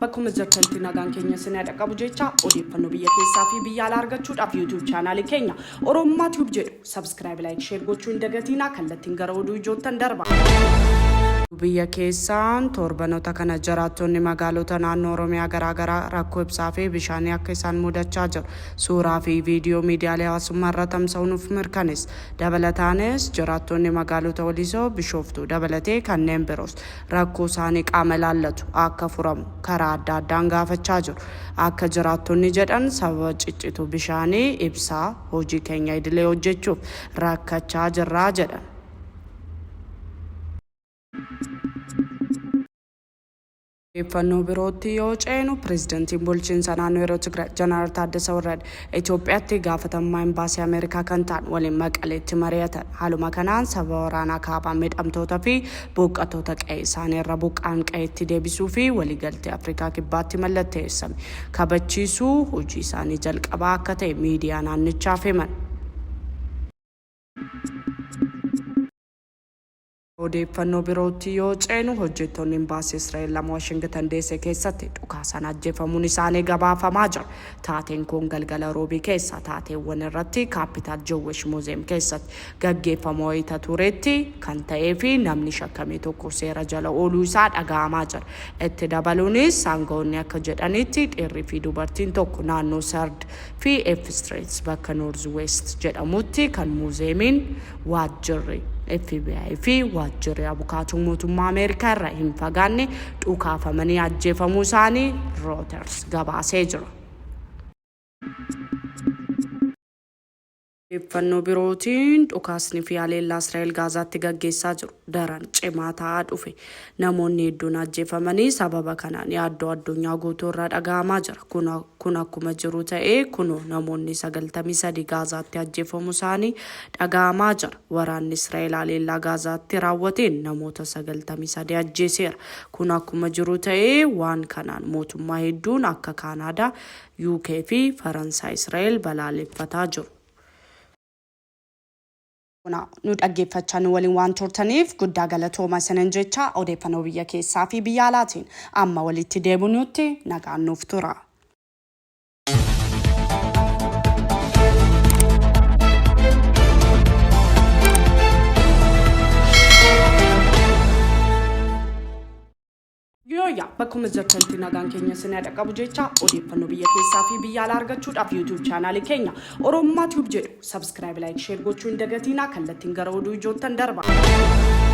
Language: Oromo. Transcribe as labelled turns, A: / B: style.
A: Bakkuma jirtanitti nagaan keenya isin haa dhaqqabu jecha odeeffannoo biyya keessaa fi biyya alaa argachuudhaaf YouTube chaanaalii keenya Oromummaa Tube jedhu subscribe, like, share gochuu hin dagatiinaa kallattiin gara oduu ijoottan darba. Biyya keessaan torbanoota kana jiraattonni magaalota naannoo Oromiyaa garaa garaa rakkoo ibsaa fi bishaanii akka isaan mudachaa jiru suuraa fi viidiyoo miidiyaalee hawaasummaa irra tamsa'u nuuf mirkaneessa. Dabalataanis jiraattonni magaalota Walisoo, Bishooftuu dabalatee kanneen biroos rakkoo isaanii qaama ilaallatu akka furamu karaa adda addaan gaafachaa jiru. Akka jiraattonni jedhan sababa ciccituu bishaanii, ibsaa, hojii keenya idilee hojjechuuf rakkachaa jirra jedhan. Odeeffannoo birootti yoo ceenu Pireezidantiin Bulchiinsa Naannoo Yeroo Tigraay Jeneraal Taaddasa Warrade Itoophiyaatti gaafatamummaa Imbaasii Ameerikaa kan ta'an waliin Maqaleetti mari'atan. Haaluma kanaan sababa waraanaa kaabaan miidhamtoota fi buuqqattoota qa'ee isaanii irra buqqa'an qa'eetti deebisuu fi waliigaltee Afrikaa Kibbaatti mallatteessame kabachiisuu hojii isaanii jalqabaa akka ta'e miidiyaa naannichaaf himan. Odeeffannoo birootti yoo ceenu hojjettoonni Imbaasii Israa'el 2 Washingitan Deesee keessatti dhukaasaan ajjeefamuun isaanii gabaafamaa jira. Taateen kun galgala Roobii keessa taateewwan irratti Capital Jewish Museum keessatti gaggeeffamu wayita turetti kan ta'ee fi namni shakkame tokko seera jala ooluu isaa dhaga'amaa jira. Itti dabaluunis aanga'oonni akka jedhanitti dhiirri fi dubartiin tokko naannoo Third fi F Streets bakka North West jedhamutti kan muuzeemiin Waajjirri FBI fi waajjirri abukaatoo mootummaa Ameerikaa irra hin fagaanne dhukaafamanii ajjeefamuu isaanii Reuters gabaasee jira. Odeeffannoo birootiin dhukaasni fi haleellaa Israa'el Gaazaatti gaggeessaa jiru daran cimaa ta'aa dhufe. Namoonni hedduun ajjeefamanii sababa kanaan yaaddoo addunyaa guutuu irraa dhaga'amaa jira. Kun akkuma jiru ta'ee kunoo namoonni 93 Gaazaatti ajjeefamuu isaanii dhaga'amaa jira. Waraanni Israa'el haleellaa Gaazaatti raawwateen namoota 93 ajjeeseera. Kun akkuma jiru ta'ee waan kanaan mootummaa hedduun akka Kaanaadaa, UK fi Faransaay Israa'el balaaleffataa jiru. Nu dhaggeeffachaa nu waliin waan turtaniif guddaa galatooma isinin jecha odeeffannoo biyya keessaa fi biyya alaatiin amma walitti deebinutti nagaan nuuf tura. Yooyyaa bakkuma jirtanitti nagaan keenya isin haa dhaqqabu jecha odeeffannoo biyya keessaa fi biyya alaa argachuudhaaf YouTube chaanaalii keenya Oromummaa Tube jedhu subscribe like share gochuu hin dagatiinaa kallattiin gara oduu ijoottan darba.